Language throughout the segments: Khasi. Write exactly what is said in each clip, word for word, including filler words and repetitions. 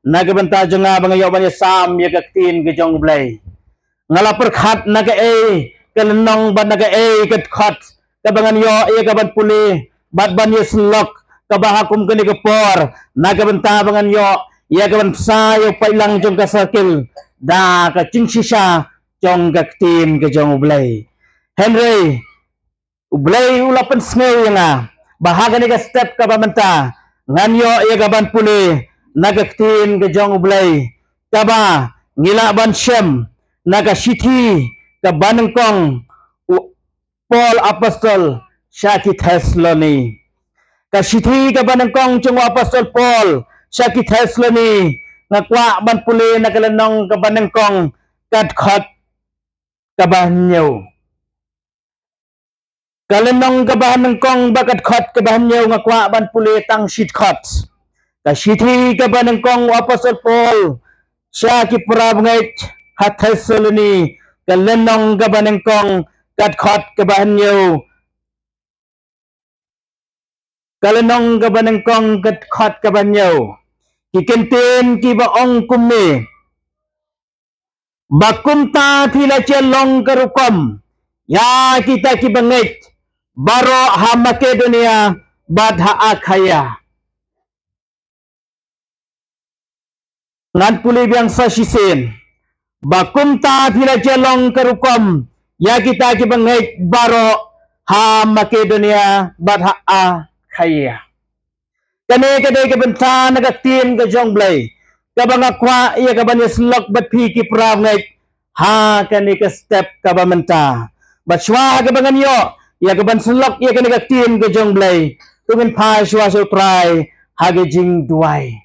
Na ka bynta jong nga ba nga ïoh ban ïasam ïa ka ktien ka jong U Blei. Nga la pyrkhat na kaei ka lynnong bad na kaei ka dkhot kaba ngan ïoh ïa ka ban pule bad ban ïasyllok kaba ha kum kane ka por, na ka bynta ba ngan ïoh ïa ka ban bsa ïa u paidlang jong ka circle da ka jingshisha jong ka ktien ka jong U Blei. Hynrei U Blei u la pynsngew ïa nga ba ha kane ka step kaba mynta ngan ïoh ïa ka ban pule na ka ktien ka jong U Blei, kaba ngi lah ban shem na ka shithi kaba nyngkong u Paul Apostol sha ki Thessaloni. Ka shithi kaba nyngkong jong u Apostol Paul sha ki Thessaloni, nga kwah ban pule na ka lynnong kaba nyngkong, ka dkhot kaba hynñiew. Ka lynnong kaba nyngkong bad ka dkhot kaba hynñiew, nga kwah ban pule tang shi dkhot. Ka shithi kaba nyngkong u Apostol Paul sha ki para bangeit ha Thessaloni, ka lynnong kaba nyngkong, ka dkhot kaba hynñiew. Ka lynnong kaba nyngkong, ka dkhot kaba hynñiew. Ki kyntien kiba ong kumne: Ba kumta phi la jia long ka rukom ïa kita kiba ngeit baroh ha Makedonia bad ha Akhaia. Ngan pule biang sa shisien. Ba kumta phi la jia long ka rukom ïa kita kiba ngeit baroh ha Makedonia bad ha Akhaia. Kane ka dei ka bynta na ka ktien ka jong U Blei kaba nga kwah ïa ka ban ïasyllok bad phi ki para bangeit ha kane ka step kaba mynta. Bad shuwa ha kaba ngan ïoh ïa ka ban syllok ïa kane ka ktien ka jong U Blei, to ngin phai shuwa sha U Trai ha ka jingduwai.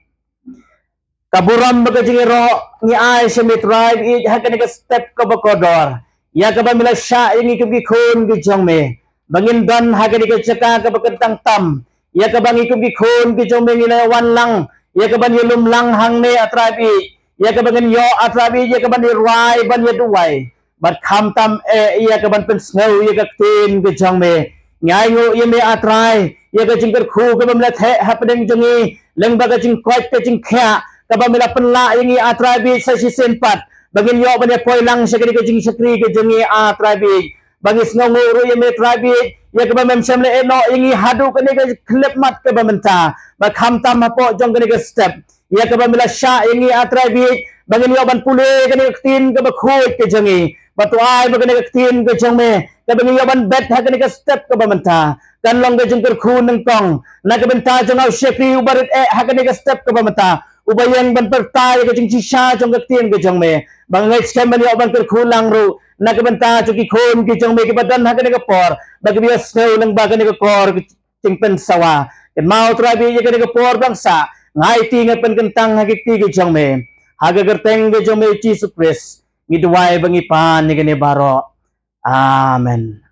Ka burom bad ka jingïaroh ngi ai sha me Trai baieit ha kane ka step kaba kordor, ïa kaba me la shah ïa ngi kum ki khun ki jong me ba ngin don ha kane ka jaka kaba kyntang tam, ïa kaba ngi kum ki khun ki jong me ngi la wan lang, ïa ka ban ïalum lang hangne A Trai baieit, ïa kaba ngin ïoh A Trai baieit ïa ka ban ïarwai ban ïaduwai. Bad khamtam eh ïa ka ban pynsngew ïa ka ktien ka jong me. Ngi ainguh ïa me A Trai ïa ka jingkyrkhu kaba me la theh hapdeng jong ngi, lyngba ka jingkoit ka jingkhiah kaba me la pynlah ïa ngi A Trai baieit sa shisien pat, ba ngin ïoh ban ïa poi lang sha kane ka jingshakri ka jong ngi A Trai baieit. Ba ngi sngewnguh ruh ïa me Trai baieit ïa kaba mem shym la ïehnoh ïa ngi haduh kane ka khyllipmat kaba mynta, ba khamtam hapoh jong kane ka step ïa kaba me la shah ïa ngi A Trai baieit ba ngin ïoh ban pule kane ka ktien kaba khuid ka jong ngi. Ba to ai ba kane ka ktien ka jong me kaba ngi ïoh ban bet ha kane ka step kaba mynta kan long ka jingkyrkhu nyngkong na ka bynta jong u shakri uba rit eh ha kane ka step kaba mynta, uba ïeng ban pyrta ïa ka jingshisha jong ka ktien ka jong me. Ba nga ngeit skhem ban ïoh ban kyrkhu lang ruh na ka bynta jong ki khun ki jong me kiba don ha kane ka por ba kiba ïohsngew lyngba kane ka kor jingpynsawa. Kynmaw Trai baieit ïa kane ka por ba nga sah, nga aiti nga pynkyntang ha ki kti ki jong me. Ha ka kyrteng ka jong me Jisu Khrist ngi duwai ba ngi pan ïa kane baroh. Amen.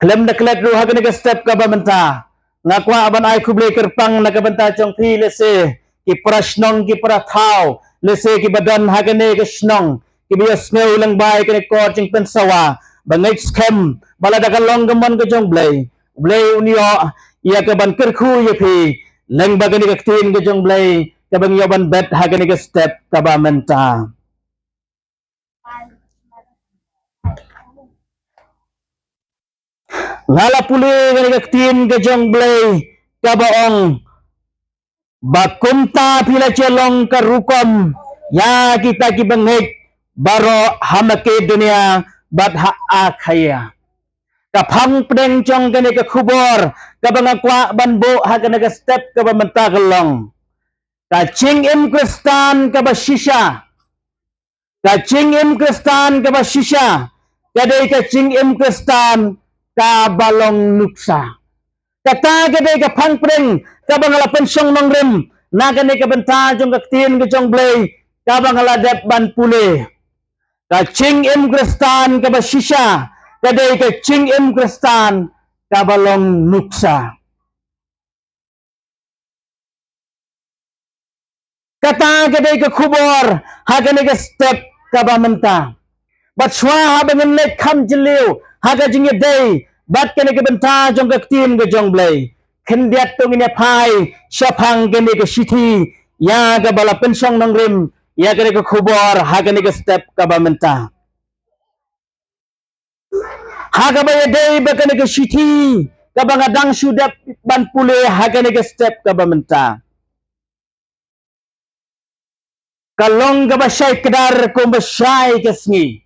Khlem da klet ruh ha kane ka step kaba mynta, nga kwah ban ai khublei kyrpang na ka bynta jong phi lehse ki para shnong ki para thaw lehse kiba don ha kane ka shnong kiba ïohsngew lyngba ïa kane ka kor jingpynsawa. Ba ngeit skhem ba lada ka long ka mon ka jong U Blei, U Blei un ïoh ïa ka ban kyrkhu ïa phi lyngba kane ka ktien ka jong U Blei kaba ngi ïoh ban bet ha kane ka step kaba mynta. Nga la pule kane ka ktien ka jong U Blei kaba ong, ba kumta phi la jia long ka rukom ïa kita kiba ngeit baroh ha Makedonia bad ha Akhaia. Ka phang pdeng jong kane ka khubor kaba nga kwah ban buh ha kane ka step kaba mynta ka long, ka jingim Khristan kaba shisha. Ka jingim Khristan kaba shisha ka dei ka jingim Khristan kaba long nuksa. Kata ka dei ka phang pdeng kaba nga la pynshong nongrim na kane ka bynta jong ka ktien ka jong U Blei kaba nga la dep ban pule. Ka jingim Khristan kaba shisha ka dei ka jingim Khristan kaba long nuksa. Kata ka dei ka khubor ha kane ka step kaba mynta. Bad shuwa haba ngin leit kham jylliew ha ka jingïadei bad kane ka bynta jong ka ktien ka jong U Blei, khyndiat to ngin ïa phai shaphang kane ka shithi ïa kaba la pynshong nongrim ïa kane ka khubor ha kane ka step kaba mynta. Ha kaba ïadei bad kane ka shithi kaba nga dang shu dep ban pule ha kane ka step kaba mynta, ka long kaba shai kdar kumba shai ka sngi,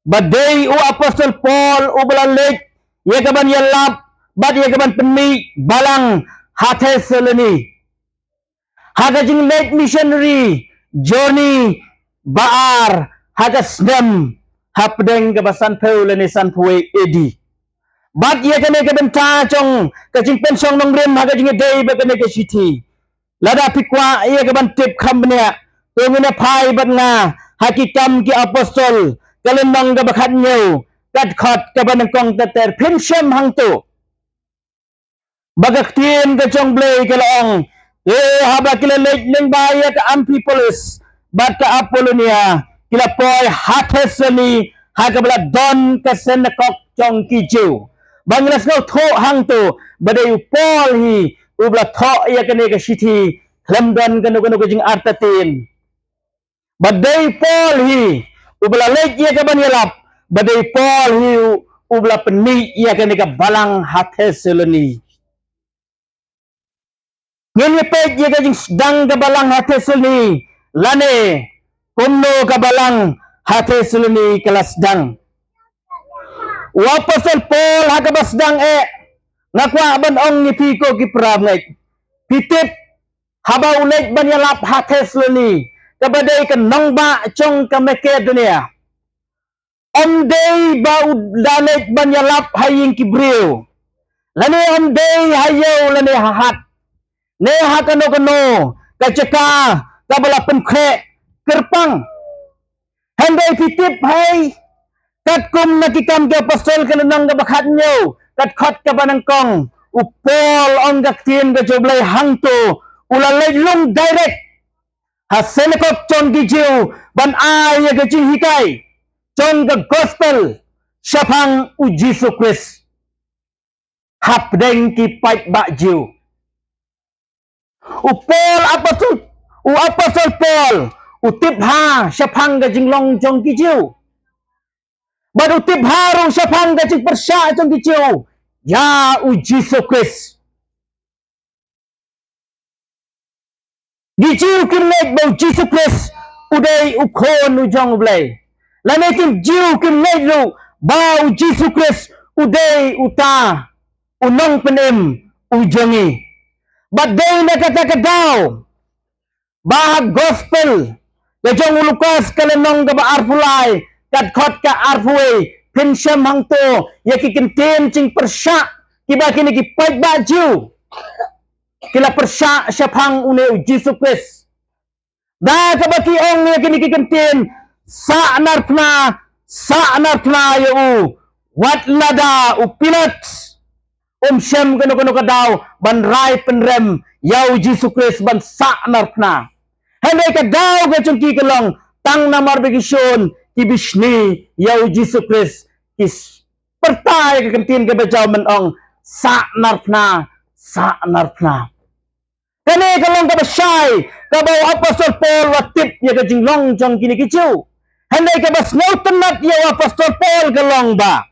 ba dei u apostol Paul uba la leit ïa kaban ïalap bad ïa kaban pynmih balang ha Thessaloni ha ka jingleit missionary journey ba ar ha ka snem hapdeng kaba sanphew lane sanphew wei A D. Bad ïa kane ka bynta jong ka jingpynshong nongrim ha ka jingïadei bad kane ka shithi, lada phi kwah ïa kaban tip kham bniah, to ngin ïa phai bad nga ha Ki Kam ki Apostol, ka lynnong kaba khathynñiew, ka dkhot kaba nyngkong ter ter. Phin shem hangto ba ka ktien ka jong U Blei ka la ong, te haba ki la leit lyngba ïa ka Amphipolis bad ka Apolonia, ki la poi ha Thessaloni ha kaba la don ka synagog jong ki Jiw. Ba ngi la sngewthuh hangto ba dei u Paul hi uba la thoh ïa kane ka shithi, khlem don kano kano ka jingartatien. Ba dei u Paul hi uba la leit ïa kaban ïalap, ba dei u Paul hi u-, uba la pynmih ïa kane ka balang ha Thessaloni. Ngin ïa peit ïa ka jingsdang ka balang ha Thessaloni, lane kumno ka balang ha Thessaloni ka la sdang. U apostol Paul ha kaba sdang eh, nga kwah ban ong ïa phi ko ki para bangeit, phi tip, haba u leit ban ïalap ha Thessaloni, kaba dei ka nongbah jong ka Makedonia, ym dei ba u da leit ban ïalap ha ïing ki briew, lane ym dei ha ïew lane ha hat, ne ha kano kano ka jaka kaba la pynkhreh kyrpang. Hynrei phi tip hi, katkum na Ki Kam ki Apostol ka lynnong kaba khathynñiew, ka dkhot kaba nyngkong, u Paul, ong ka ktien ka jong U Blei, hangto u la leit lung direct ha synagog jong ki Jiw ban ai ïa ka jinghikai jong ka gospel shaphang U Jisu Khrist hapdeng ki paidbah Jiw. U Paul apostol, u apostol Paul, u tip bha shaphang ka jinglong jong ki Jiw, bad u tip bha ruh shaphang ka jingpyrshah jong ki Jiw ïa U Jisu Khrist. Ki Jiw kim ngeit ba U Jisu Khrist u dei u Khun u jong U Blei, lane ki Jiw kim ngeit ruh ba U Jisu Khrist u dei uta u Nongpynim u jong ngi. Bad dei na kata ka daw ba ha gospel ka jong u Lukas ka lynnong kaba arphew lai, ka dkhot ka arphew wei, phin shem hangto ïa ki kyntien jingpyrshah kiba kine ki paidbah Jiw ki la pyrshah shaphang une U Jisu Khrist. Da kaba ki ong ïa kine ki kyntien, "Sahnarphna, sahnarphna ïa u, wat lada u Pilat um shem kano kano ka daw ban rai pynrem ïa U Jisu Khrist ban sahnarphna." Hynrei ka daw ka jong ki ka long, tang namar ba ki shun, ki bishni ïa U Jisu Khrist, ki s-, pyrta ïa ka kyntien kaba jaw ban ong, "Sahnarphna, sahnarphna." Kane ka long kaba shai kaba u apostol Paul u la tip ïa ka jinglong jong kine ki Jiw. Hynrei kaba sngewtynnat ïa u apostol Paul ka long ba,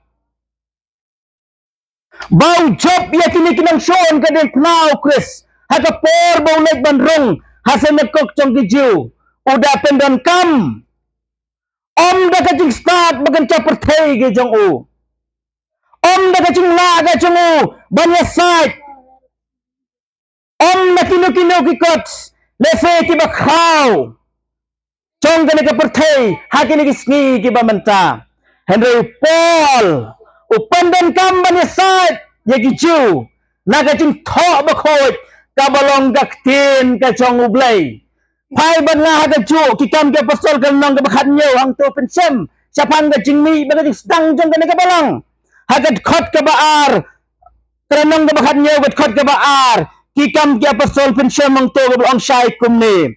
ba u jop ïa kine ki nongshun ka diengphna U Khrist ha ka por ba u leit ban rung ha synagog jong ki Jiw, u da pyndonkam ym da ka jingstad ba kynja pyrthei ka jong u, ym da ka jinglah ka jong u ban ïasaid, ym na kino kino ki kot lehse kiba khraw jong kane ka pyrthei ha kine ki sngi kiba mynta. Hynrei u Paul u pyndonkam ban ïasaid ïa ki Jiw na ka jingthoh bakhuid kaba long ka ktien ka jong U Blei. Phai bad nga ha kajuh Ki Kam ki Apostol ka lynnong kaba khathynñiew, hangto phin shem shaphang ka jingmih bad ka jingsdang jong kane ka balang. Ha ka dkhot kaba ar, ka lynnong kaba khathynñiew, ka dkhot kaba ar, Ki Kam ki Apostol, phin shem hangto kaba ong shai kumne: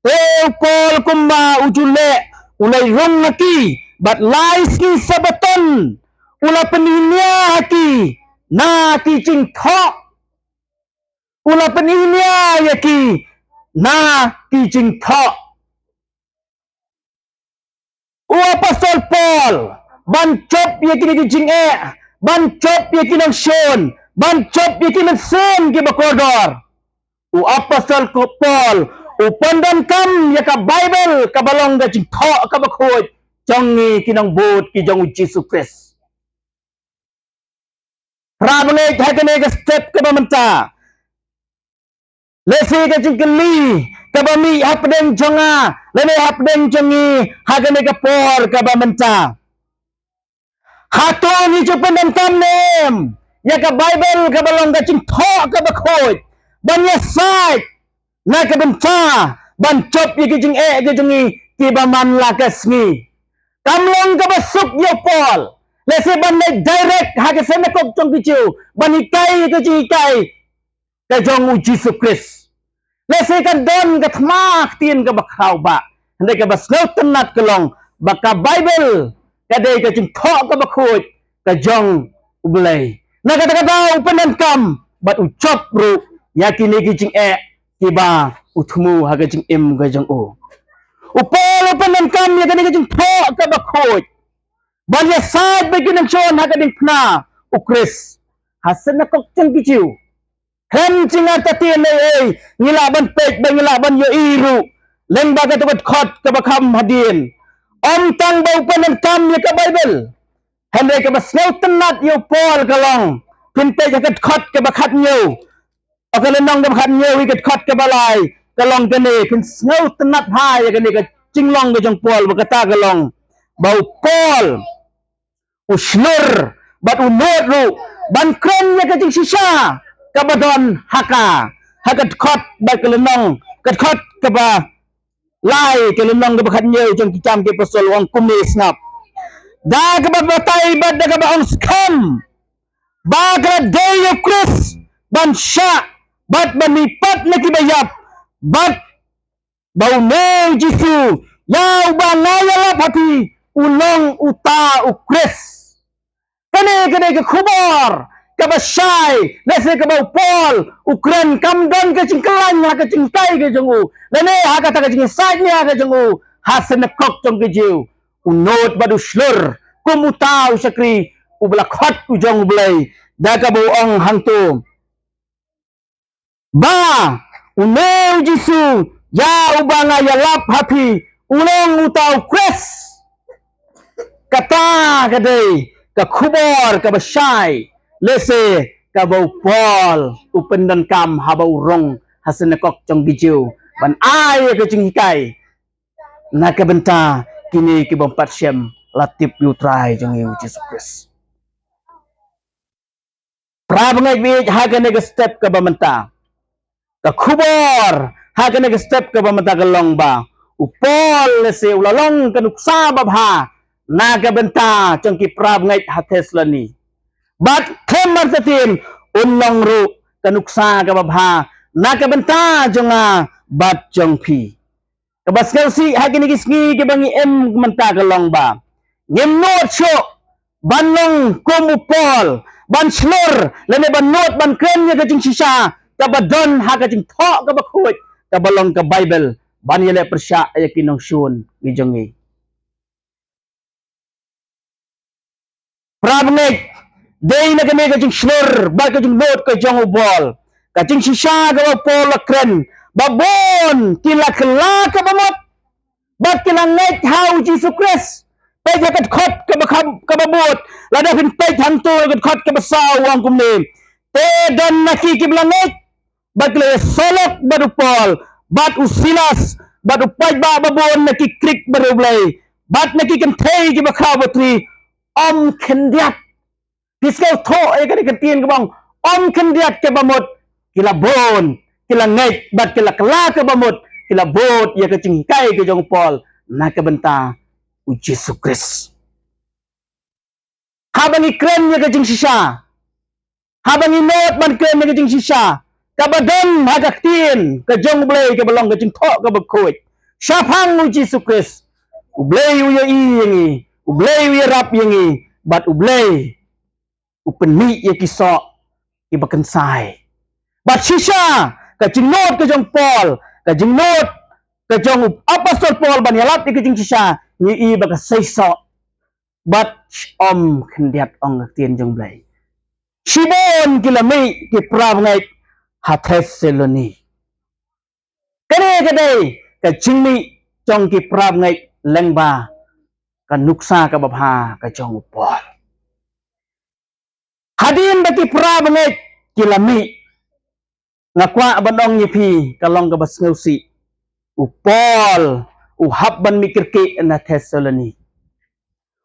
"Te u Paul kumba u ju leh u leit rung ha ki, Bad lai sngi Sabaton u la pyninia ha ki na ki jingthoh. U la pyninia ïa ki na ki jingthoh. U apostol Paul ban jop ïa kine ki jingeh, ban jop ïa ki nongshun, ban jop ïa ki mynsiem kiba kordor. U apostol Paul u pyndonkam ïa ka Baibl kaba long ka jingthoh kaba khuid jong ngi ki nongbud ki jong U Jisu Khrist. Para bangeit, ha kane ka step kaba mynta, lehse ka jingkylli kaba mih hapdeng jong nga lane hapdeng jong ngi ha kane ka por kaba mynta, hato ngi ju pyndonkam ne em ïa ka Baibl kaba long ka jingthoh kaba khuid ban ïasaid na ka bynta ban jop ïa ki jingeh ki jong ngi kiba man la ka sngi? Kam long kaba suk ïa u Paul lehse ban leit direct ha ka synagog jong ki Jiw ban hikai ïa ka jinghikai ka jong U Jisu Khrist. Lehse kan don ka thma ktien kaba khraw bha, hynrei kaba sngewtynnat ka long ba ka Baibl ka dei ka jingthoh kaba khuid ka jong U Blei. Na kata ka daw u pyndonkam bad u jop ruh ïa kine ki jingeh kiba u thmu ha ka jingim ka jong u. U Paul u pyndonkam ïa kane ka jingthoh kaba khuid ban ïasaid bad ki nongshun ha ka diengphna U Khrist ha synagog jong ki Jiw. Khlem jingartatien ei ei, ngi lah ban peit bad ngi lah ban ïohi ruh lyngba kato ka dkhot kaba kham hadien. Ym tang ba u pyndonkam ïa ka Baibl, hynrei kaba sngewtynnat ïa u Paul ka long, phin peit ha ka dkhot kaba khathynñiew, ha ka lynnong kaba khathynñiew, ha ka dkhot kaba lai, ka long kane, phin sngewtynnat bha ïa kane ka jinglong ka jong u Paul, ba kata ka long ba u Paul u shlur bad u nud ruh ban kren ïa ka jingshisha kaba don ha ka, ha ka dkhot bad ka lynnong, ka dkhot kaba lai, ka lynnong kaba khathynñiew jong Ki Kam ki Apostol, u ong kumne, sngap: Da kaba batai bad da kaba ong skhem ba ka la dei ïa u Khrist ban shah bad ban mihpat na kiba ïap, bad ba une u Jisu ïa uba nga ïalap ha phi u long uta u Khrist. Kane ka dei ka khubor kaba shai, lehse kaba u Paul u kren, kam don ka jingkylla ha ka jinghikai ka jong u lane ha kata ka jingïasaid nia ka jong u ha synagog jong ki Jiw. U nud bad u shlur kum uta u shakri uba la khot u jong U Blei, da kaba u ong hangto ba une u Jisu ïa uba nga ïalap ha phi u long uta u Khrist. Kata ka dei ka khubor kaba shai, lehse kaba u Paul u pyndonkam haba u rung ha synagog jong ki Jiw ban ai ïa ka jinghikai na ka bynta kine ki bym pat shem la tip ïa u Trai jong ngi u Jisu Khrist. Para bangeit, ha kane ka step kaba mynta, ka khubor ha kane ka step kaba mynta ka long ba u Paul lehse u la long ka nuksa babha na ka bynta jong ki para bangeit ha Thessaloni. Bad khlem artatien un long ruh ka nuksa kaba bha na ka bynta jong nga bad jong phi. Kaba sngewsih ha kine ki sngi kiba ngi im mynta ka long ba ngim nud shuh ban long kum u Paul, ban shlur lane ban nud ban kren ïa ka jingshisha kaba don ha ka jingthoh kaba khuid kaba long ka Baibl ban ïaleh pyrshah ïa ki nongshun ki jong ngi. Para bangeit, dei na kane ka jingshlur bad ka jingnud ka jong u Paul, ka jingshisha kaba u Paul u la kren, ba bun ki la kylla kaba mut bad ki la ngeit ha u Jisu Khrist. Peit ha ka dkhot kaba kham, kaba bud, lada phin peit hangto ha ka dkhot kaba saw, u ong kumne: Te don na ki kiba la ngeit bad ki la ïasolok bad u Paul bad u Silas bad u paidbah babun na ki krik bad U Blei bad na ki kynthei kiba khraw batri. Ym khyndiat. Phi sngewthuh ïa kane ka ktien kaba ong ym khyndiat kaba mut, ki la bun ki la ngeit bad ki la kylla kaba mut, ki la bud ïa ka jinghikai ka jong u Paul na ka bynta u Jisu Khrist. Haba ngi kren ïa ka jingshisha, haba ngi nud ban kren ïa ka jingshisha kaba don ha ka ktien ka jong U Blei kaba long ka jingthoh kaba khuid shaphang u Jisu Khrist, U Blei u ïohi ïa ngi, U Blei u ïarap ïa ngi, bad U Blei u pynmih ïa ki soh kiba kynsai. Bad shisha, ka jingnud ka jong Paul, ka jingnud ka jong u apostol Paul ban ïalap ïa ka jingshisha, ngi i ba ka seisoh bad ym khyndiat, ong ka ktien jong Blei. Shibun ki la mih ki para bangeit ha Thessaloni. Kane ka dei ka jingmih jong ki para bangeit lyngba ka nuksa kaba bha ka jong u Paul. Hadien ba ki para bangeit ki la mih, nga kwah ban ong ïa phi ka long kaba sngewsih. U Paul u hap ban mih kyrkieh na Thessaloni.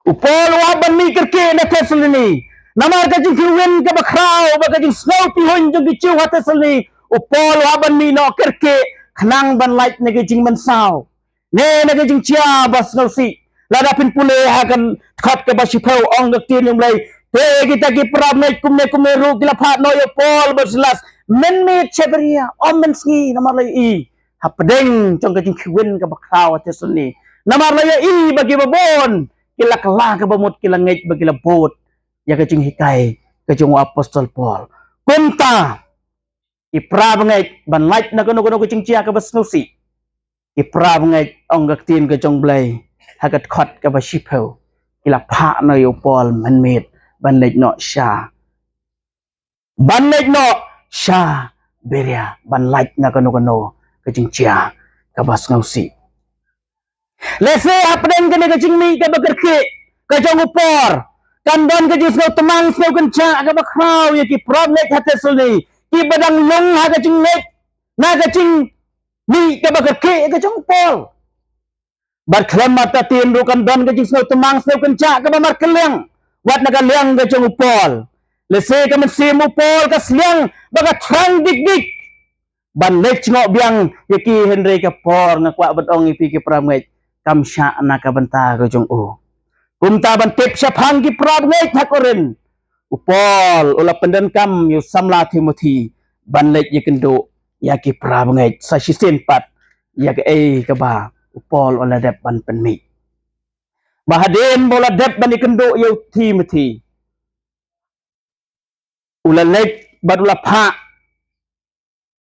U Paul u hap ban mih kyrkieh na Thessaloni. Namar ka jingkhawin kaba khraw bad ka jingsngew pihuiñ jong ki Jiw ha Thessaloni, u Paul u hap ban mih noh kyrkieh khnang ban lait na ka jingmynsaw ne na ka jingjia ba sngewsih. Lada phin pule ha ka dkhot kaba shiphew, ong ka ktien jong Blei, te kita ki para bangeit kumne kumne ruh ki la phah noh ïa u Paul bad Silas mynmiet sha Beria, ym mynsngi, namar la ïohi hapdeng jong ka jingkhawin kaba khraw ha Thessaloni. Namar la ïohi ba kiba bun ki la kylla kaba mut, ki la ngeit ba ki la bud ïa ka jinghikai ka jong u apostol Paul. Kumta ki para bangeit, ban lait na kano kano ka jingjia kaba sngewsih, ki para bangeit, ong ka ktien ka jong Blei ha ka dkhot kaba shiphew, ki la phah noh ïa u Paul mynmiet ban leit noh sha ban leit noh sha Beria, ban lait na kano kano ka jingjia kaba sngewsih. Lehse hapdeng kane ka jingmih kaba kyrkieh ka jong u Paul, kan don ka jingsngew tmang, sngew kynjah kaba khraw ïa ki para bangeit ha Thessaloni, kiba dang lung ha ka jingngeit na ka jingmih kaba kyrkieh ka jong u Paul. Bad khlem artatien ruh kan don ka jingsngew tmang, sngew kynjah kaba markylliang wat na ka liang ka jong u Paul. Lehse ka mynsiem u Paul ka sliang ba ka thrang dik dik ban leit jngoh biang ïa ki, hynrei ka por, nga kwah ban ong ïa phi ki para bangeit, kam shah na ka bynta ka jong u. Kumta ban tip shaphang ki para bangeit ha Korinth, u Paul u la pyndonkam ïa u samla Timothi ban leit ïakynduh ïa ki para bangeit. Sa shisien pat ïa kaei kaba u Paul u la dep ban pynmih. Ba hadien ba u la dep ban ïakynduh ïa u Timothi, u la leit bad u la phah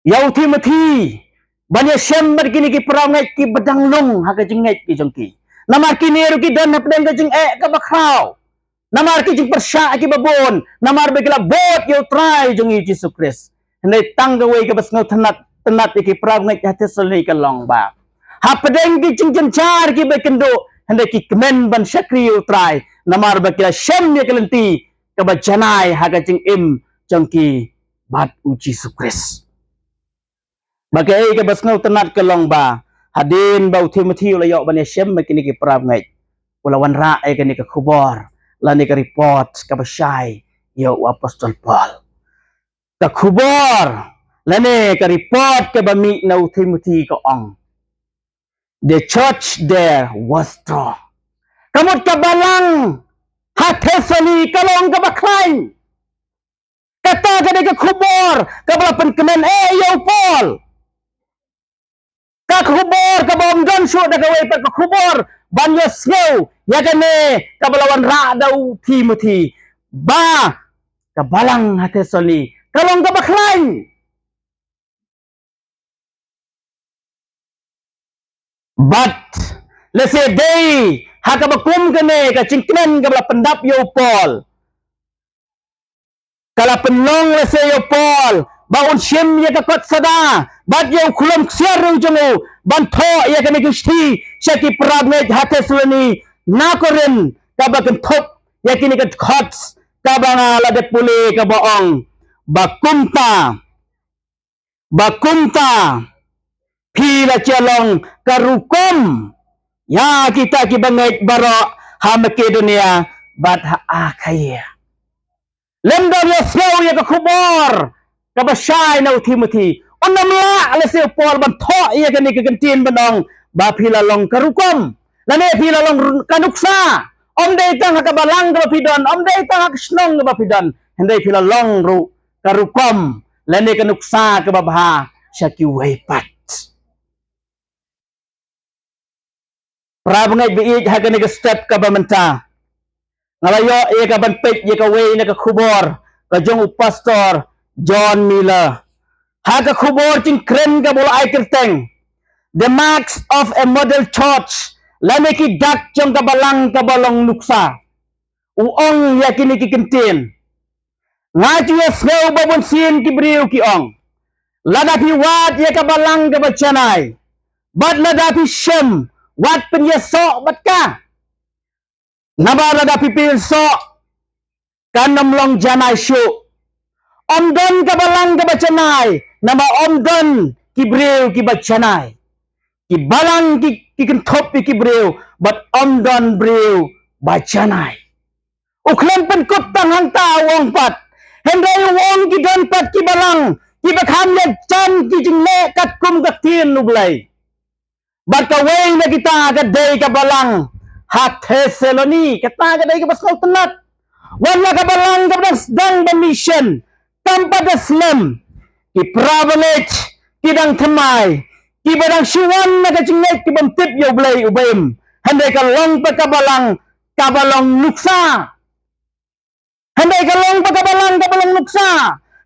ïa u Timothi ban ïashem bad kine ki para bangeit kiba dang lung ha ka jingngeit ka jong ki. Namar kine ruh ki don hapdeng ka jingeh kaba khraw, namar ki jingpyrshah kiba bun, namar ba ki la bud ïa u Trai jong ngi Jisu Khrist. Hynrei tang kawei kaba sngewtynnat, tynnat ïa ki para bangeit ha Thessaloni ka long ba hapdeng ki jingjynjar kiba ïakynduh, hynrei ki kmen ban shakri ïa u Trai, namar ba ki la shem ïa ka lynti kaba janai ha ka jingim jong ki bad u Jisu Khrist. Ba kaei kaba sngewtynnat ka long ba hadien ba u Timothi u la ïoh ban ïashem bad kine ki para bangeit, u la wanrah ïa kane ka khubor lane ka report kaba shai ïa u apostol Paul. Ka khubor lane ka report kaba mih na u Timothi ka ong, "The church there was strong." Ka mut ka balang ha Thessaloni ka long kaba khlaiñ. Kata ka dei ka khubor kaba la pynkmen eh ïa u Paul. Ka khubor kaba ym don shuh da kawei pat ka khubor ban ïohsngew ïa kane kaba la wanrah da u Timothi, ba ka balang ha Thessaloni ka long kaba khlaiñ. Bad lehse dei ha kaba kum kane ka jingkmen kaba la pyndap ïa u Paul, ka la pynlong lehse ïa u Paul ba un shim ïa ka kot sada bad ïa u khlem ksiar u jong u ban thoh ïa kane ka shithi sha ki para bangeit ha Thessaloni na Korinth, kaba kynthup ïa kine ki dkhot kaba nga la dep pule kaba ong, "Ba kumta, ba kumta phi la jia long ka rukom ïa kita kiba ngeit baroh ha Makedonia bad ha Akhaia." Lem don ïohsngew ïa ka khubor kaba shai na u Timothi, un ym lah lehse u Paul ban thoh ïa kane ka kyntien ban ong ba phi la long ka rukom lane phi la long ka nuksa. Ym dei tang ha ka balang kaba phi don, ym dei tang ha ka shnong kaba phi don, hynrei phi la long ruh ka rukom lane ka nuksa kaba bha sha kiwei pat. Para bangeit ba ïeit, ha kane ka step kaba mynta, nga la ïoh ïa ka ban peit ïa kawei na ka khubor ka jong u Pastor John Miller. Ha ka khubor jingkren kaba u la ai kyrteng The Marks of a Model Church, lane ki dak jong ka balang kaba long nuksa, u ong ïa kine ki kyntien. Nga ju ïohsngew ba bun sien ki briew ki ong, lada phi wad ïa ka balang kaba janai, bad lada phi shem, wat pynïasoh bad ka. Namar lada phi pynïasoh, kan ym long janai shuh. Ym don ka balang kaba janai namar ym don ki briew kiba janai. Ki balang ki, ki kynthup ïa ki briew, bad ym don briew ba janai. U khlem pynkut tang hangta, u ong pat, hynrei u ong ki don pat ki balang kiba kham ïajan ki jingleh katkum ka ktien U Blei. Bad kawei na kita ka dei ka balang ha Thessaloni, kata ka dei kaba sngewtynnat. Wat la ka balang kaba dang sdang ban mission, kam pat da slem, ki para bangeit ki dang thymmai, kiba dang shu wan na ka jingngeit ki bym tip ïa U Blei uba im. Hynrei ka long pat ka balang kaba long nuksa. Hynrei ka long pat ka balang kaba long nuksa,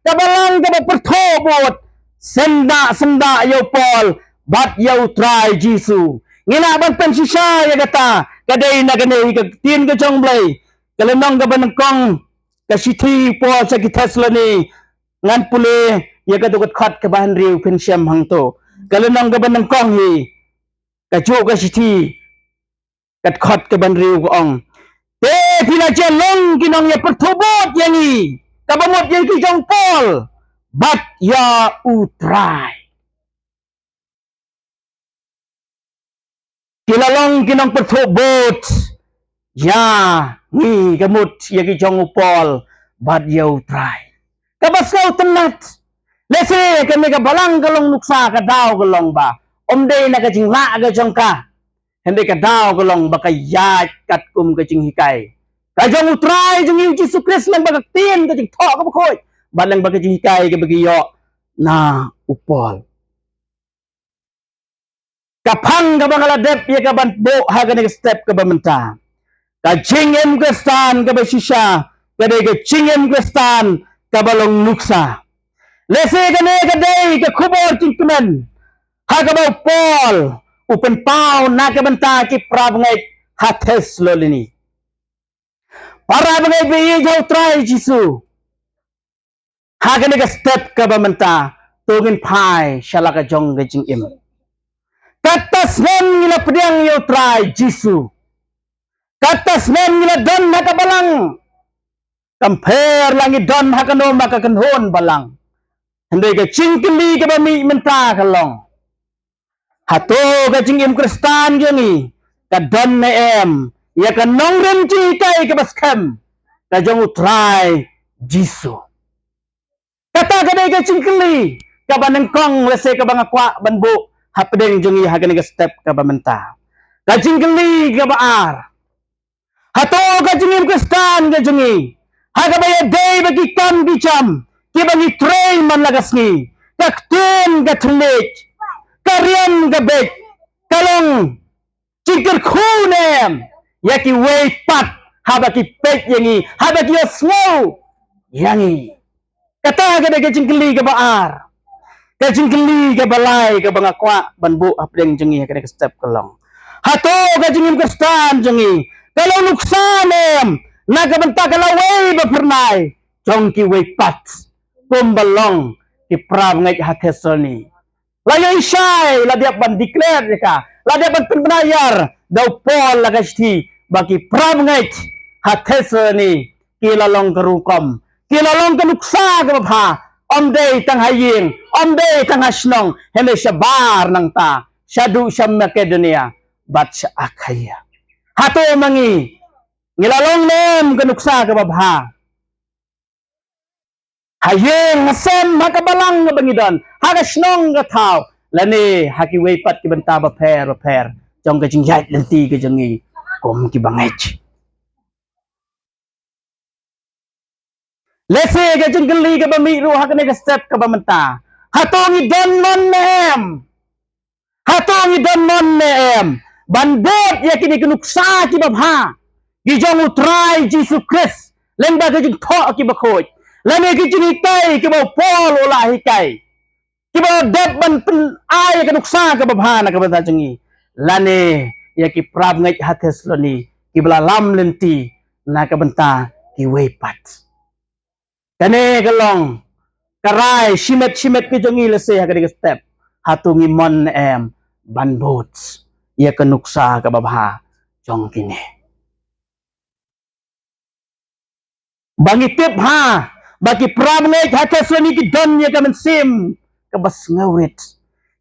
ka balang kaba pyrthuh bud, syndah syndah ïa u Paul bad ïa u Trai Jisu. Ngi lah ban pynshisha ïa kata, ka dei na kane ka ktien ka jong U Blei, ka lynnong kaba nyngkong ka shithi u Paul sha ki Thessaloni, ngan pule ïa ka dkhot kaba hynriew, phin shem hangto. Ka lynnong kaba nyngkong hi, kajuh ka shithi, ka dkhot kaba hynriew ka ong, te phi la jan long ki nongïapyrthuh bud ïa ngi, kaba mut ïa ki jong u Paul bad ïa u Trai. Ki la long ki nongpyrthuh bud ïa ngi, ka mut ïa ki jong u Paul bad ïa u Trai. Kaba sngewtynnat, lehse kane ka balang ka long nuksa, ka daw ka long ba ym dei na ka jinglah ka jong ka, hynrei ka daw ka long ba ka ïaid katkum ka jinghikai ka jong u Trai jong ngi u Jisu Khrist, lane ba ka ktien ka jingthoh kaba khuid, bad lane ba ka jinghikai kaba ki ïoh na u Paul. Ka phang kaba nga la dep ïa ka ban buh ha kane ka step kaba mynta, ka jingim Khristan kaba shisha ka dei ka jingim Khristan kaba long nuksa. Lehse kane ka dei ka khubor jingkmen ha kaba u Paul u pynpaw na ka bynta ki para bangeit ha Thessaloni. Para bangeit ba ïeit ha u Trai Jisu, ha kane ka step kaba mynta, to ngin phai sha la ka jong ka jingim. Kata snem ngi la pdiang ïa u Trai Jisu. Kata snem ngi la don ha ka balang. Kam pher la ngi don ha kano ma ka kynhun balang. Hynrei ka jingkylli kaba mih mynta ka long, hato ka jingim Khristan jong ngi ka don ne em ïa ka nongrim jinghikai kaba skhem ka jong u Trai Jisu? Kata ka dei ka jingkylli kaba nyngkong, lehse kaba nga kwah ban buh hapdeng jong ngi ha kane ka step kaba mynta. Ka jingkylli kaba ar, hato ka jingim Khristan ka jong ngi, ha kaba ïadei bad ki kam ki jam kiba ngi trei man la ka sngi, ka ktien ka thylliej, ka riam ka beit, ka long jingkyrkhu ne em ïa kiwei pat haba ki peit ïa ngi, haba ki ïohsngew ïa ngi? Kata ka dei ka jingkylli kaba ar. Ka jingkylli kaba lai kaba nga kwah ban buh hapdeng jong ngi ha kane ka step ka long, hato ka jingim Khristan jong ngi ka long nuksa ne em na ka bynta ka lawei ba phyrnai jong kiwei pat, kumba long ki para bangeit ha Thessaloni? La ïohi shai, la dep ban declare ïa ka, la dep ban pynbna ïar da u Paul la ka shithi ba ki para bangeit ha Thessaloni ki la long ka rukom, ki la long ka nuksa kaba bha, ym dei tang ha ïing, ym dei tang ha shnong, hynrei shabar nangta shaduh sha Makedonia bad sha Akhaia. Hato ma ngi, ngi la long ne em ka nuksa kaba bha ha ïing ha sem, ha ka balang kaba ngi don, ha ka shnong ka thaw, lane ha kiwei pat ki bynta bapher bapher jong ka jingïaid lynti ka jong ngi kum ki bangeit? Lehse ka jingkylli kaba mih ruh ha kane ka step kaba mynta, hato ngi don mon ne em? Hato ngi don mon ne em? ban bud ïa kine ki nuksa kiba bha ki jong U Trai Jisu Khrist lyngba ki jingthoh kiba khuid, lane ki jinghikai kiba u Paul u la hikai, kiba dep ban pyn-ai ïa ka nuksa kaba bha na ka bynta jong ngi, lane ïa ki parabangeit ha Thessaloni kiba la lam lynti na ka bynta kiwei pat. Kane ka long ka rai shimet shimet ka jong ngi lehse ha kane ka step. Hato ngi mon ne em ban bud ïa ka nuksa kaba bha jong kine? Ba ngi tip ha ba ki parabangeit ha Thessaloni ki don ïa ka mynsiem kaba sngewrit,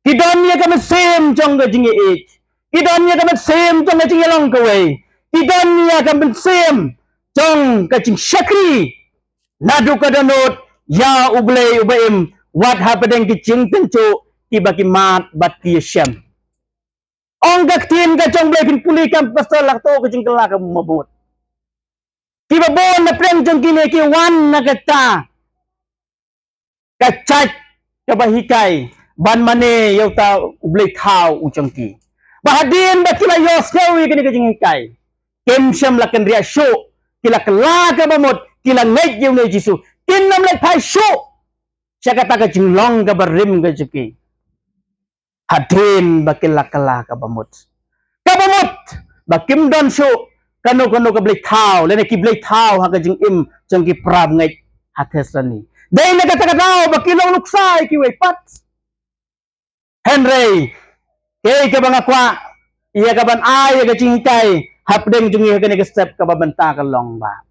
ki don ïa ka mynsiem jong ka jingïeit, ki don ïa ka mynsiem jong ka jingïalong kawei, ki don ïa ka mynsiem jong ka jingshakri naduh ka dohnud ïa U Blei uba im, wat hapdeng ki jingtynjuh kiba ki mad bad ki ïashem. Ong ka ktien ka jong U Blei, phin pule, kam pastor, la kato ka jingkylla kaba mut. Kiba bun na pdeng jong kine ki wan na kata ka jait kaba hikai ban mane ïa uta U Blei thaw u jong ki. Ba hadien ba ki la ïohsngew ïa kane ka jinghikai, kim shym la kynriah shuh, ki la kylla kaba mut, ki la ngeit ïa une U Jisu, kin nym leit phai shuh sha kata ka jinglong kaba rim ka jong ki. Hadien ba ki la kylla kaba mut, kaba mut ba kim don shuh kano kano ka blei thaw lane ki blei thaw ha ka jingim jong ki parabangeit ha Thessaloni. Dei na kata ka daw ba ki long nuksa ïa kiwei pat. Hynrei kaei kaba nga kwah ïa ka ban ai ïa ka jinghikai hapdeng jong ngi ha kane ka step kaba mynta ka long ba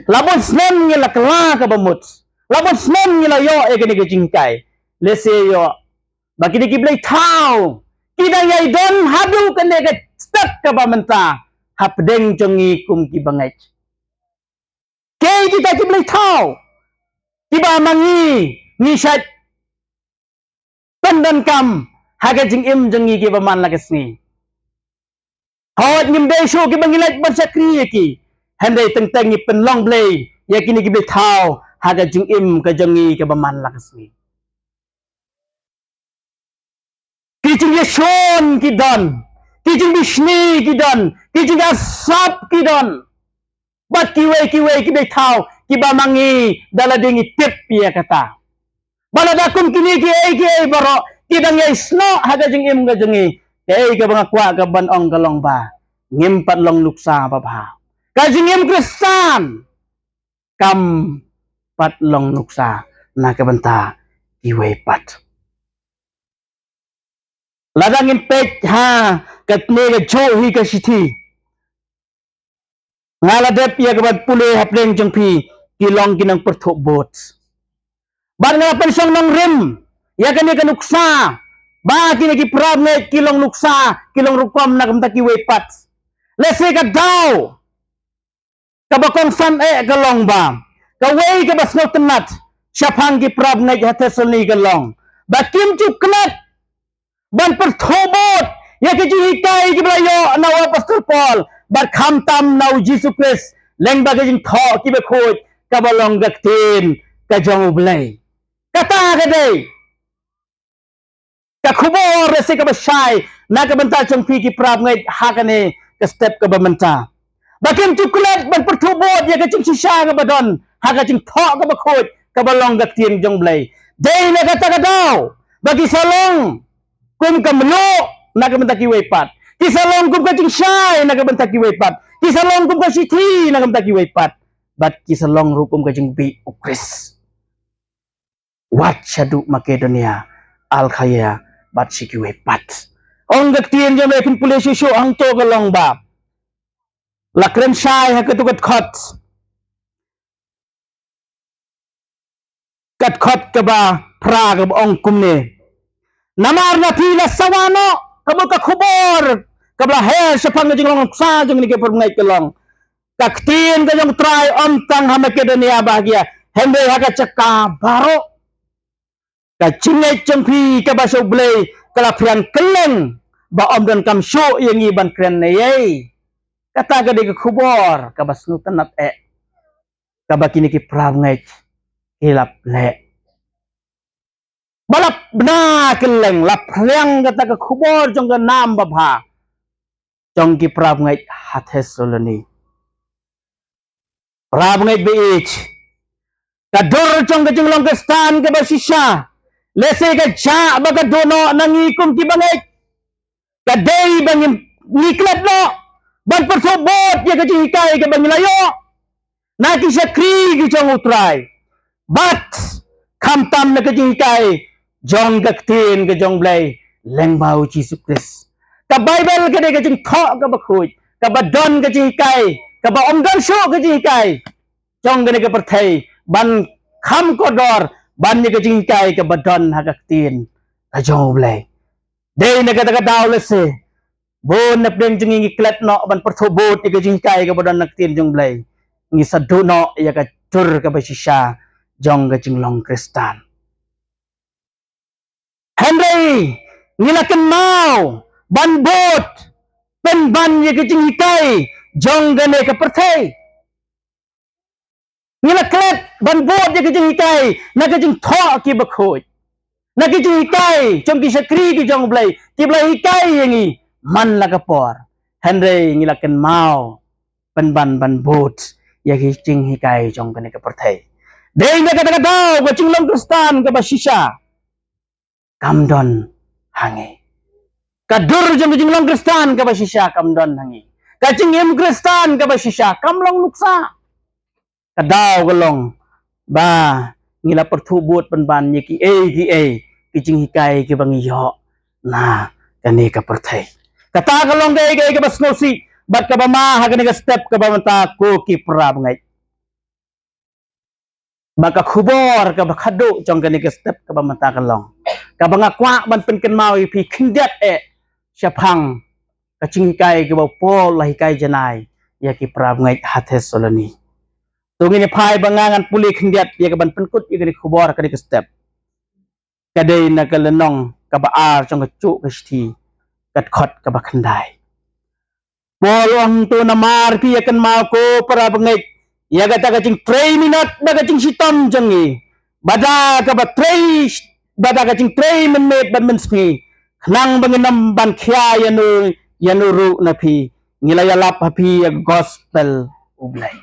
la bun snem ngi la kylla kaba mut, la bun snem ngi la ïoh ïa kane ka jinghikai. Lehse ïoh ba kine ki blei thaw ki dang ïai don haduh kane ka step kaba mynta hapdeng jong ngi kum ki bangeit. Kiei kita ki blei thaw kiba ma ngi ngi shait pyndonkam ha ka jingim jong ngi kiba man la ka sngi? Hooid, ngim dei shuh kiba ngi leit ban shakri ïa ki, hynrei teng teng ngi pynlong blei ïa kine ki blei thaw ha ka jingim ka jong ngi kaba man la ka sngi. Ki jingïashun ki don, ki jingbishni ki don, ki jingïasap ki don, bad kiwei kiwei ki blei thaw kiba ma ngi da lade ngi tip ïa kata. Ba lada kum kine kiei kiei baroh ki dang ïai snoh ha ka jingim ka jong ngi, kaei kaba nga kwah ka ban ong ka long ba ngim pat long nuksa babha. Ka jingim Khristan kam pat long nuksa na ka bynta kiwei pat. Lada ngin peit ha katne ka juh hi ka shithi, nga la dep ïa ka ban pule hapdeng jong phi, ki long ki nongpyrthuh bud. Bad nga la pynshong nongrim ïa kane ka nuksa ba kine ki parabangeit ki long nuksa, ki long rukom na ka bynta kiwei pat. Lehse ka daw kaba kongsan eh ka long ba kawei kaba sngewtynnat shaphang ki parabangeit ha Thessaloni ka long ba kim ju klet ban pyrthuh bud ïa ka jinghikai kiba la ïoh na u Apostol Paul bad khamtam na u Jisu Khrist lyngba ka jingthoh kiba khuid kaba long ka ktien ka jong U Blei. Kata ka dei ka khubor lehse kaba shai na ka bynta jong phi ki parabangeit ha kane ka step kaba mynta. Ba kim ju klet ban pyrthuh bud ïa ka jingshisha kaba don ha ka jingthoh kaba khuid kaba long ka ktien jong U Blei. Dei na kata ka daw ba ki sa long kum ka mluh na ka bynta kiwei pat, ki sa long kum ka jingshai na ka bynta kiwei pat, ki sa long kum ka shithi na ka bynta kiwei pat, bad ki sa long ruh kum ka jingbih U Khrist wat shaduh Makedonia, Akhaia bad sha kiwei pat. Ong ka ktien jong U Blei, phin pule shuh shuh hangto ka long ba la kren shai ha katu ka dkhot, ka dkhot kaba phra kaba ong kumne: Namar na phi la sawa noh ka mut ka khubor kaba la her shaphang ka jinglong nuksa jong kine ki parabangeit ka long ka ktien ka jong U Trai ym tang ha Makedonia bahagia, hynrei ha ka jaka baroh. Ka jingngeit jong phi kaba sha U Blei ka la phriang kylleng ba ym donkam shuh ïa ngi ban kren ei ei. Kata ka dei ka khubor kaba sngewtynnat eh kaba kine ki parabangeit ki la leh. Ba la bna kylleng, la phriang kata ka khubor jong ka nam babha. jong ki parabangeit ha Thessaloni. Parabangeit ba ïeit, ka dur jong ka jinglong Khristan kaba shisha, lehse ka jah ba ka duh noh na ngi kum ki bangeit, ka dei ba ngi, ngi klet noh ban pyrthuh bud ïa ka jinghikai kaba ngi la ïoh na ki shakri ki jong U Trai, bad khamtam na ka jinghikai jong ka ktien ka jong U Blei lyngba U Jisu Khrist. Ka Baibl ka dei ka jingthoh kaba khuid, kaba don ka jinghikai, kaba ym don shuh ka jinghikai jong kane ka pyrthei ban kham kordor ban ïa ka jinghikai kaba don ha ka ktien ka jong U Blei. Dei na kata ka daw lehse bun na pdeng jong ngi ngi klet noh ban pyrthuh bud ïa ka jinghikai kaba don na ka ktien jong U Blei, ngi sa duh noh ïa ka dur kaba shisha jong ka jinglong Khristan. Hynrei ngi la kynmaw ban bud pynban ïa ka jinghikai jong kane ka pyrthei. Ngi la klet ban bud ïa ka jinghikai na ka jingthoh kiba khuid, na ka jinghikai jong ki shakri ki jong U Blei kiba la hikai ïa ngi man la ka por. Hynrei ngi la kynmaw pynban ban bud ïa ka jinghikai jong kane ka pyrthei. Dei na kata ka daw ka jinglong Khristan kaba shisha kam don ha ngi. Ka dur jong ka jinglong Khristan kaba shisha kam don ha ngi. Ka jingim Khristan kaba shisha kam long nuksa. Ka daw ka long ba ngi la pyrthuh bud pynban ïa kiei kiei ki jinghikai kiba ngi ïoh na kane ka pyrthei. Kata ka long kaei kaei kaba sngewsih bad kaba ma ha kane ka step kaba mynta, ko ki parabangeit. Ba ka khubor kaba khadduh jong kane ka step kaba mynta ka long, kaba nga kwah ban pynkynmaw ïa phi khyndiat eh shaphang ka jinghikai kaba u Paul u la hikai janai ïa ki parabangeit ha Thessaloni. To ngin ïa phai ba nga ngan pule khyndiat ïa kaban pynkut ïa kane ka khubor ha kane ka step. Ka dei na ka lynnong kaba ar jong ka juh ka shithi, ka dkhot kaba khyndai. Paul u ong, to namar phi ïa kynmaw, ko parabangeit, ïa kata ka jingtrei minot bad ka jingshitom jong ngi, bad da kaba trei, bad da ka jingtrei mynmiet bad mynsngi, khnang ba ngin ym ban khia ïano ïano ruh na phi. Ngi la ïalap ha phi ïa ka gospel U Blei.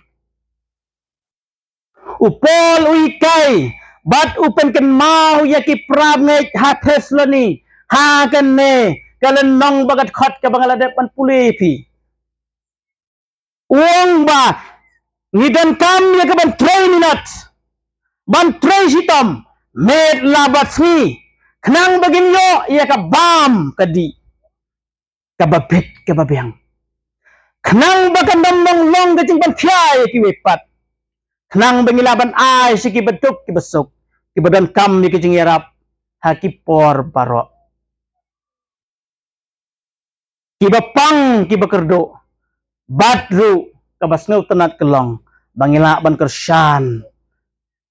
U Paul u hikai bad u pynkynmaw ïa ki parabangeit ha Thessaloni ha kane ka lynnong bad ka dkhot kaba nga la dep ban pule ïa phi. U ong ba ngi donkam ïa kaban trei minot, ban trei shitom, miet la bad sngi, khnang ba ngin ïoh ïa ka bam ka dih kaba bit kaba biang, khnang ba kan ym long long ka jingpynkhia ïa kiwei pat, khnang ba ngi lah ban ai sha kiba duk kiba suk, kiba donkam ïa ka jingïarap ha ki por baroh. Kiba pang kiba kyrduh, bad ruh kaba sngewtynnat ka long ba ngi lah ban kyrshan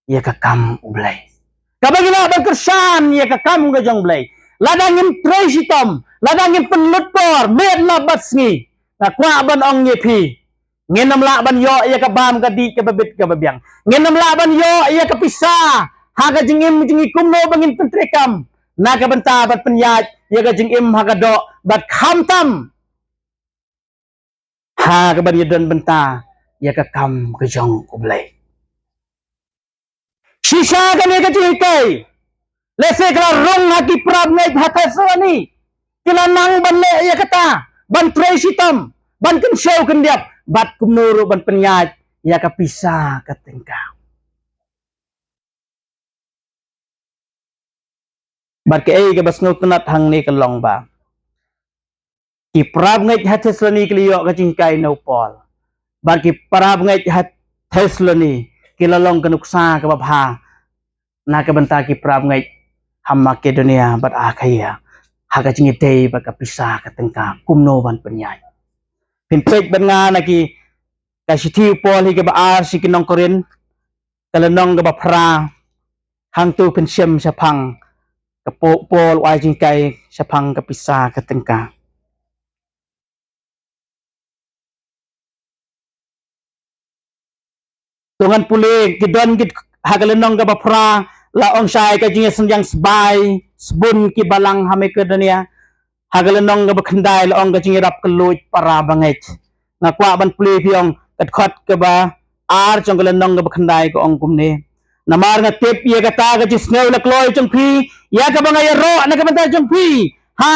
ïa ka kam U Blei. Kaba ngi lah ban kyrshan ïa ka kam ka jong U Blei. Lada ngin trei shitom, lada ngin pynlut por miet la bad sngi, nga kwah ban ong ïa phi, ngin ym lah ban ïoh ïa ka bam ka dih kaba bit kaba biang. Ngin ym lah ban ïoh ïa ka pisa ha ka jingim jong ngi kumno ba ngin pyntreikam na ka bynta ban pynïaid ïa ka jingim ha ka doh bad khamtam ha kaban ïadon bynta ïa ka kam ka jong U Blei. Shisha kane ka jinghikai, lehse ka la rung ha ki parabangeit ha Thessaloni, ki la nang ban leh ïa kata, ban trei shitom, ban kynshew khyndiat, bad kumno ruh ban pynïaid ïa ka pisa ka tyngka. Bad kaei kaba sngewtynnat hangne ka long ba ki parabangeit ha Thessaloni ki la ïoh ka jinghikai na u Paul. Bad ki parabangeit ha Thessaloni ki la long ka nuksa kaba bha na ka bynta ki parabangeit ha Makedonia bad Akhaia ha ka jingïadei bad ka pisa ka tyngka, kumno ban pynïaid. Phin peit bad nga na ki, ka shithi u Paul hi kaba ar sha ki nong Korinth, ka lynnong kaba phra, hangto phin shem shaphang ka Po-, Paul u ai jinghikai shaphang ka pisa ka tyngka. To ngan pule, ki don ki ha ka lynnong kaba phra, la ong shai ka jingïaseng sbai sbun ki balang ha Makedonia. Ha ka lynnong kaba khyndai la ong ka jingïarap ka luid para bangeit. Nga kwah ban pule phi ong ka dkhot kaba ar jong ka lynnong kaba khyndai ka ong kumne. Namar nga tip ïa kata ka jingsngew la kloi jong phi, ïa kaba nga ïaroh na ka bynta jong phi ha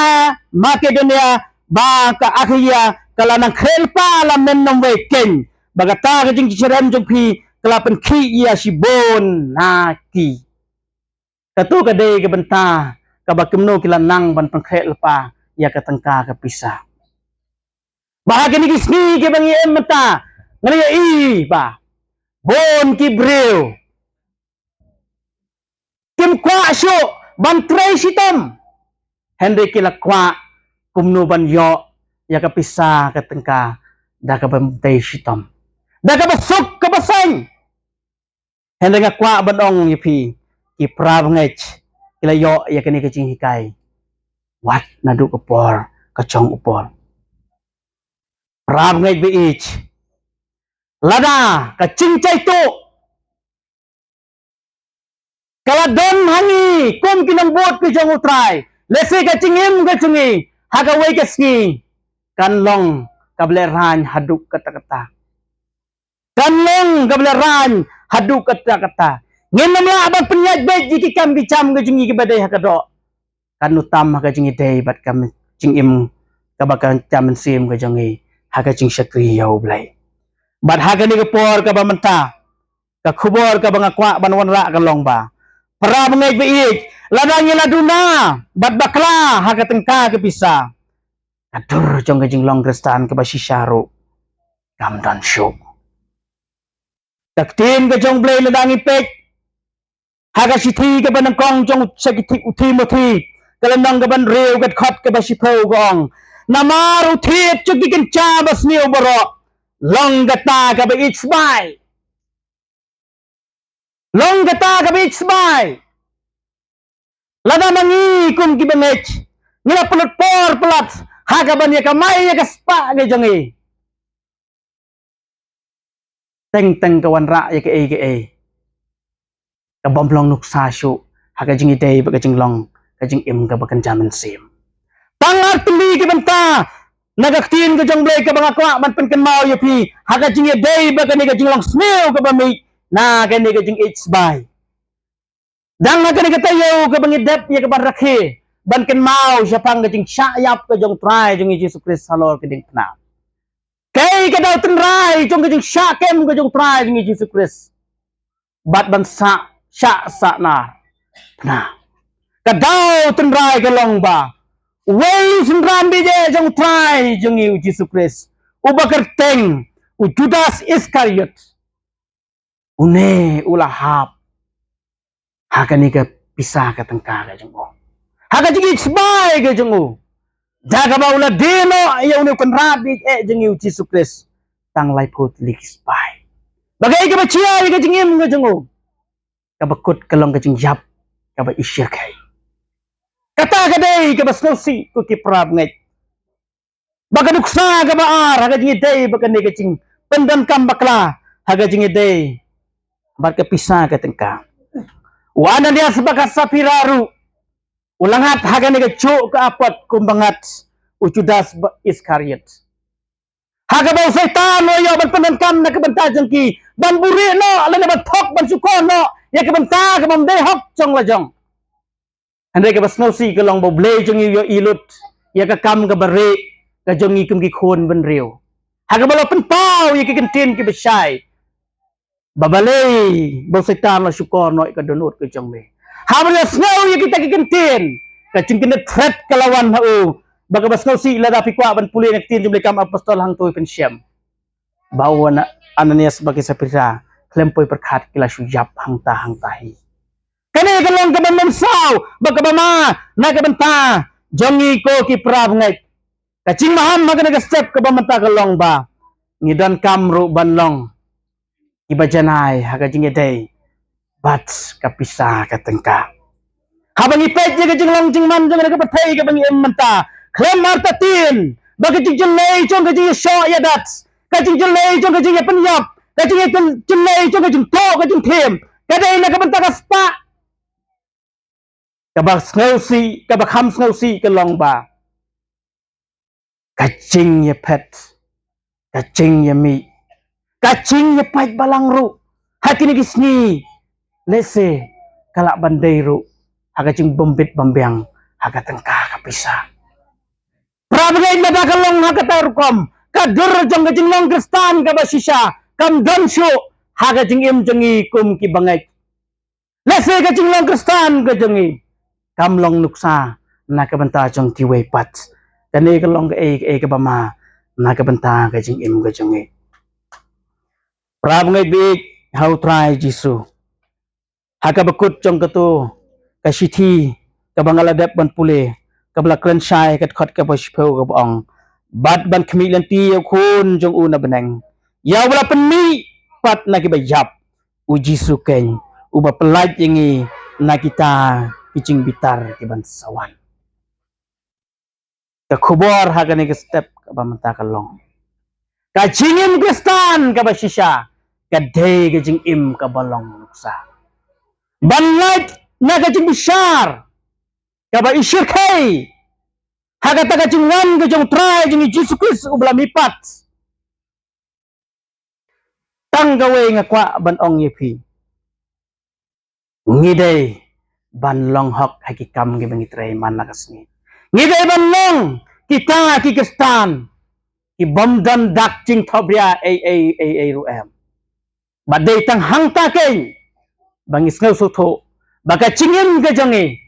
Makedonia, ba ka Akhaia ka la nang khreh lypa la mynnym wei keiñ, ba kata ka jingjynjar jong phi ka la pynkhih ïa shibun na ki. Kato ka dei ka bynta kaba kumno ki la nang ban pynkhreh lypa ïa ka tyngka ka pisa. Ba ha kine ki sngi kiba ngi im mynta, nga la ïohi ba bun ki briew kim kwah shuh ban trei shitom, hynrei ki la kwah kumno ban ïoh ïa ka pisa ka tyngka da kaba ym dei shitom, da kaba suk kaba saiñ. Hynrei nga kwah ban ong ïa phi, ki para bangeit ki la ïoh ïa kane ka jinghikai wat naduh ka por ka jong u Paul. Para bangeit ba ïeit, lada ka jingjaituh ka la don ha ngi kum ki nongbud ka jong U Trai, lehse ka jingim ka jong ngi ha kawei ka sngi kan long kaba lehraiñ haduh katta katta. Kan long kaba lehraiñ haduh katta katta. Ngin ym lah ban pynïaid beit ïa ki kam ki jam ka jong ngi kiba dei ha ka doh. Kan ym tam ha ka jingïadei bad ka jingim kaba ka jam mynsiem ka jong ngi ha ka jingshakri ïa U Blei. Bad ha kane ka por kaba mynta, ka khubor kaba nga kwah ban wanrah ka long ba, para bangeit ba ïeit, lada ngi la duna bad bakla ha ka tyngka ka pisa, ka dur jong ka jinglong Khristan kaba shisha ruh kam don shuh. Ka ktien ka jong U Blei lada ngi peit ha ka shithi kaba nyngkong jong u, sha ki Ti-, u Timothi, ka lynnong kaba hynriew, ka dkhot kaba shiphew ka ong, namar u thied jong ki kynja basniew baroh long kata kaba ïeit sbai. Long kata kaba ïeit sbai. Lada ma ngi kum ki bangeit ngi la pynlut por palat ha kaban ïa kamai ïa ka spah ka jong ngi, teng teng ka wanrah ïa kaei kaei kabym long nuksa shuh ha ka jingïadei bad ka jinglong ka jingim kaba kynja mynsiem. Tang ar tylli ki bynta na ka ktien ka jong U Blei kaba nga kwah ban pynkynmaw ïa phi ha ka jingïadei bad kane ka jinglong sniew kaba mih na kane ka jingïeit sbai. Dang ha kane ka taïew kaba ngi dep ïa kaban rakhe ban kynmaw shaphang ka jingshah ïap ka jong U Trai jong ngi Jisu Khrist halor ka diengphna. Kaei ka daw tynrai jong ka jingshah kem ka jong U Trai jong ngi Jisu Khrist bad ban sah, shah sahnarphna? Ka daw tynrai ka long ba uwei u synran bajai jong U Trai jong ngi u Jisu Khrist, uba kyrteng u Judas Iskariot, une u la hap ha kane ka pisa ka tyngka ka jong u, ha ka jingïeit sbai ka jong u, da kaba u la die noh ïa une u kynrad bajai jong ngi u Jisu Khrist tang laiphew tylli ki spah. Ba kaei kaba jia ïa ka jingim ka jong u? Kaba kut ka long ka jingïap kaba ishyrkhei. Kata ka dei kaba sngewsih ko ki para bangeit. Ba ka nuksa kaba ar ha ka jingïadei bad kane ka jingpyndonkam bakla ha ka jingïadei bad ka pisa ka tyngka, u Ananias bad ka Saphira ruh u la ngat ha kane ka juh ka apot kumba ngat u Judas ba Iskariot. Ha kaba u Soitan u la ïoh ban pyndonkam na ka bynta jong ki ban buhrieh noh lane ban thok ban shukor noh ïa ka bynta kabym dei hok jong la jong. Hynrei kaba sngewsih ka long ba U Blei jong ngi u ïohi lut ïa ka kam kaba rieh ka jong ngi kum ki khun bynriew, ha kaba la pynpaw ïa ki kyntien kiba shai, ba balei ba u Soitan u la shukor noh ïa ka dohnud ka jong me? Haba u la sngew ïa kita ki kyntien, ka jingkynthret ka la wan ha u. Ba kaba sngewsih lada phi kwah ban pule na ka ktien jong U Blei Kam Apostol hangto phin shem ba u Ana-, Ananias bad ka Saphira khlem poi pyrkhat ki la shu ïap hangta hangta hi. Kane ka long kaba mynsaw bad kaba ma na ka bynta jong ngi ko ki para bangeit. Ka jingmaham ha kane ka step kaba mynta ka long ba ngi donkam ruh ban long kiba janai ha ka jingïadei bad ka pisa ka tyngka. Haba ngi peit ïa ka jinglong jingman jong kane ka pyrthei kaba ngi im mynta, khlem artatien ba ka jingjyllei jong ka jingïashoh ïadat, ka jingjyllei jong ka jingïapynïap, ka jingjyllei jong ka jingthoh ka jingthem, ka dei na ka bynta ka spah. Kaba sngewsih, kaba kham sngewsih ka long ba Ka jingïaphet, ka jingïamih, ka jingïapait balang ruh ha kine ki sngi, lehse ka lah ban dei ruh ha ka jingbym bit bym biang ha ka tyngka ka pisa. Para bangeit, lada ka long ha kata ka rukom, ka dur jong ka jinglong Khristan kaba shisha kam don shuh ha ka jingim jong ngi kum ki bangeit. Lehse ka jinglong Khristan ka jong ngi kam long nuksa na ka bynta jong kiwei pat. Kane ka long kaei kaei kaba ma na ka bynta ka jingim ka jong ngi. Para bangeit baieit ha U Trai Jisu, ha kaba kut jong kato ka shithi kaba nga la dep ban pule, kaba la kren shai ka dkhot kaba shiphew kaba ong: Bad ban khmih lynti ïa U Khun jong u na bneng, ïa uba la pynmih pat na kiba ïap, U Jisu keiñ, uba pyllait ïa ngi na kita ki jingbitar ki ban sa wan. Ka khubor ha kane ka step kaba mynta ka long, ka jingim Khristan kaba shisha ka dei ka jingim kaba long nuksa ban lait na ka jingbishar kaba ishyrkhei ha kata ka jingwan ka jong U Trai jong ngi Jisu Khrist uba la mihpat. Tang kawei nga kwah ban ong ïa phi, ngi dei ban long hok ha ki kam kiba ngi trei man la ka sngi. Ngi dei ban long kita ki Khristan ki bym don dak jingthobia ei ei ei ei ruh em. Ba dei tang hangta keiñ ba ngi sngew sngewthuh ba ka jingim ka jong ngi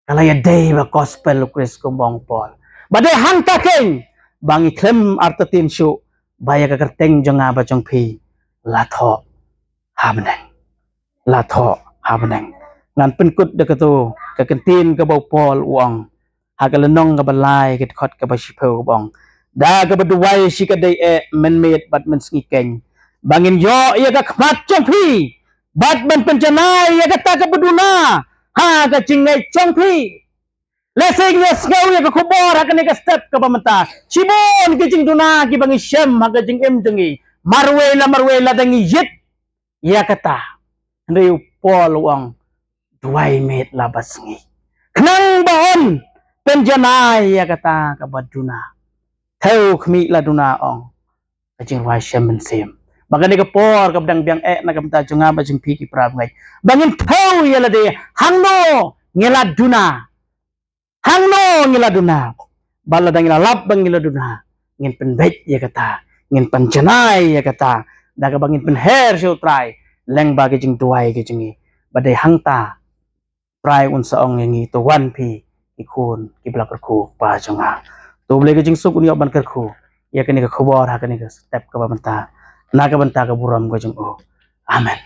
ka la ïadei bad gospel U Khrist kum u ong u Paul. Ba dei hangta keiñ ba ngi khlem artatien shuh ba ïa ka kyrteng jong nga bad jong phi la thoh ha bneng. La thoh ha bneng. Ngan pynkut da kato ka kyntien kaba u Paul u ong ha ka lynnong kaba lai ka dkhot kaba shiphew kaba ong: Da kaba duwai shi ka dei eh mynmiet bad mynsngi keiñ, ba ngin ïoh ïa ka khmat jong phi bad ban pynjanai ïa kata kaba duna ha ka jingngeit jong phi. Lehse ngi ïa sngew ïa ka khubor ha kane ka step kaba mynta, shibun ki jingduna kiba ngi shem ha ka jingim jong ngi, marwei la marwei lada ngi ïit ïa kata. Hynrei u Paul u ong, duwai miet la bad sngi, khnang ba yn pynjanai ïa kata kaba duna. Thew khmih la duna, ong ka jingrwai shem mynsiem. Ba kane ka por kaba dang biang eh na ka bynta jong nga bad jong phi ki para bangeit, ba ngin thew ïa lade hangno ngi la duna. Hangno ngi la duna. Ba lada ngi la lap ba ngi la duna, ngin pynbeit ïa kata, ngin pynjanai ïa kata da kaba ngin pynher sha U Trai lyngba ka jingduwai ka jong ngi. Ba dei hangta Trai un sa ong ïa ngi, to wan phi ki khun kiba la kyrkhu, Kpa jong nga. To U Blei ka jingsuk un ïoh ban kyrkhu ïa kane ka khubor ha kane ka step kaba mynta na ka bynta ka burom ka jong u. Amen.